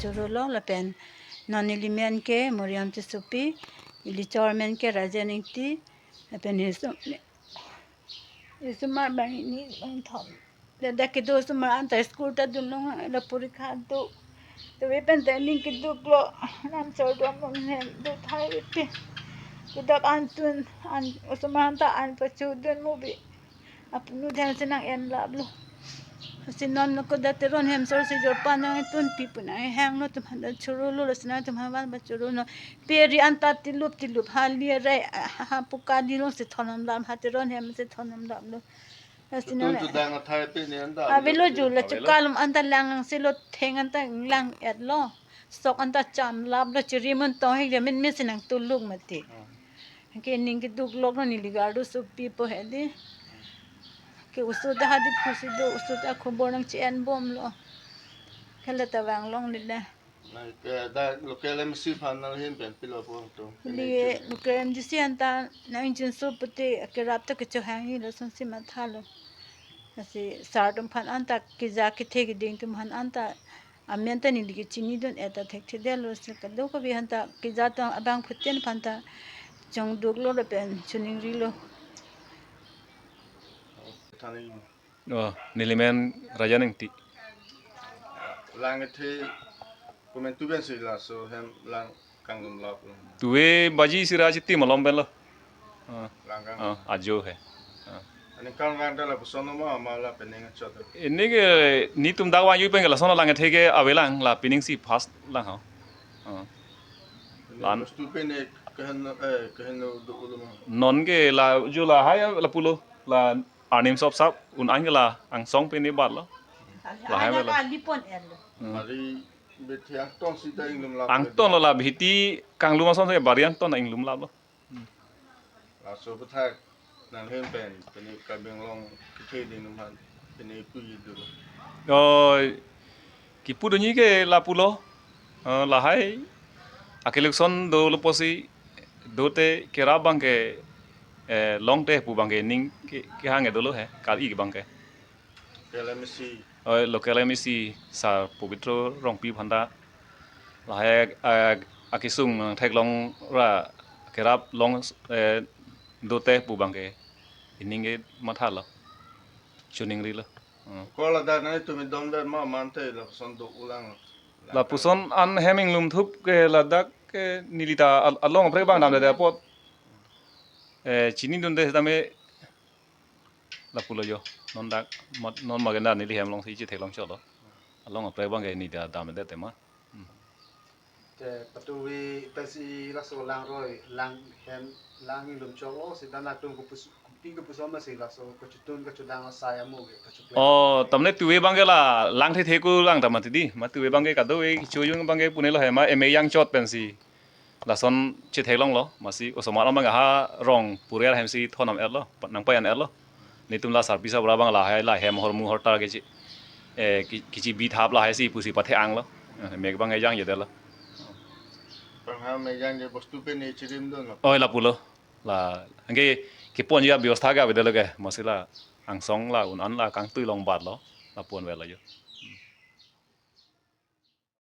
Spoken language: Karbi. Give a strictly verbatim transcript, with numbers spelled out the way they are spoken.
Choro lo lapen non neli men ke Moriam Tissopi, ili chor men ke Rajen Ingti, lapen isu-, isomar bang ini bang thom. Ladak kedo osomar anta school ta dunlong la porikha do. Tave pen ta ning keduk lo, lam chor dom long hen do thai pi. Kedak an tun an osomar anta an pachu dun mo bi. Apunu dhen si nang-en laplo. Si non lo koda Teron hem sor si jorpan nangtun pi pu nang hang lo, atum han choro lo, lo si nangtum han van ba choro lo. Pe ri anta tilup tilup ha li rai ha puka di long si thonam lam ha Teron hem si thonam laplo. Si nang Tutun tudang athai pe ni anta. Avelo ju la Avelo. Chukalum anta lang si lo theng anta lang-et lo. Sok anta cham laplo chiri mun tong hek jamin mi si nang tuluk mati. Hmm. Ke ning keduk lok lo neli gardu supi po hedi. Ke usut ta hadi phusi do usut ta khobor nang chi-en bom lo. Ke la ta vang long lile. Na ke da local M C aphan nang hin pen pilo po to. Li local M D C anta nang jin su puti ke rap ta ke cho hang hi lo sun si matha lo. Asi sar atum aphan anta keja kethe keding atum aphan anta amen ta neli ke chini dun-et ta thekthedetlo si kadokave anta keja atum abang phuten aphan ta chongduk lo lapen choningri lo. Thani. Oh, neli men Rajen Ingti. Lang kethe komantu pen si laso hem lang kanglum laplo. Tuve baji si ra chiti malom pen lo. Ah. Lang kang. Ah, ajo he. Ah. Aningkan lang ta lapuson ma ma la pening chot. Ini ke netum dak vangji pen ke lason lang kethe ke avelang la pining si first lang ho. Ah. Lan. Bostu pen ne kehen, eh, kehen do ulo ma. Non ke la jo lahai lapulo la arnam sop sap un-an ke la angsong pen ne bat lo. Lahai la. Kali pon-et lo. Hmm. Bari bethe angton si ta inglum lap. Angton lo la bihiti kanglum ason si bari angton inglum laplo. Laso aphuthak nang hin pen pini Karbi Anglong kethe keding atum aphan pini pu ji do. Oh, kipu dunji ke lapulo. Oh, lahai akelukson dolo pusi do te kerap abang ke, eh, longte pu abang ke ning ke, kehang dolo he, kali abang ke. Local M A C. Oh, local M A C Sir Pobitro Rongpi aphan ta lahai, eh, akesung nang theklong ra kerap long, eh, do te pu abang ke ining ke matha lo. Choningri lo. Hmm. Ko ladak nangtum dom det ma mante lapuson do ulang. Lapuson an hem inglum thup ke ladak ke neli ta al-, along apre abang damde apot. Eh, chini dunde tame lapulo jo. Non dak mat, non magenda neli hem along si chetheklong cholo. Along apre abang ke neli ta damde tema. Hmm. Te patuwi ta si laso langroi, lang hem, lang inglum choklo, si ta nangtum kopus-, kopi kopuson ma si laso kachotun kachedang asai amo ke kachoklem. Oh, tamne tuve abang ke la lang thethe ko lang ta mati di. Ma tuve abang ke kadokave chojun abang ke pune lo he ma eme yang chot pen si. Lason chetheklong lo, masi osomar abang ha rong puriar hem si thonam-et lo, nang payan-et lo. Netum la sarpi sabra abang lahai la hem hormu hortar kechi, eh, ki-, kechibi thap lahai si pusi pathe-ang lo. Eh, mek abang ejang jodelo. Bang ha mek jang je bostu pen ne chirim dun lo. Oi lapulo. La, anke kepon ya bios thaga bedelo ke, masi la angsong la un-an la kangtui long bat lo, la pon velo jo.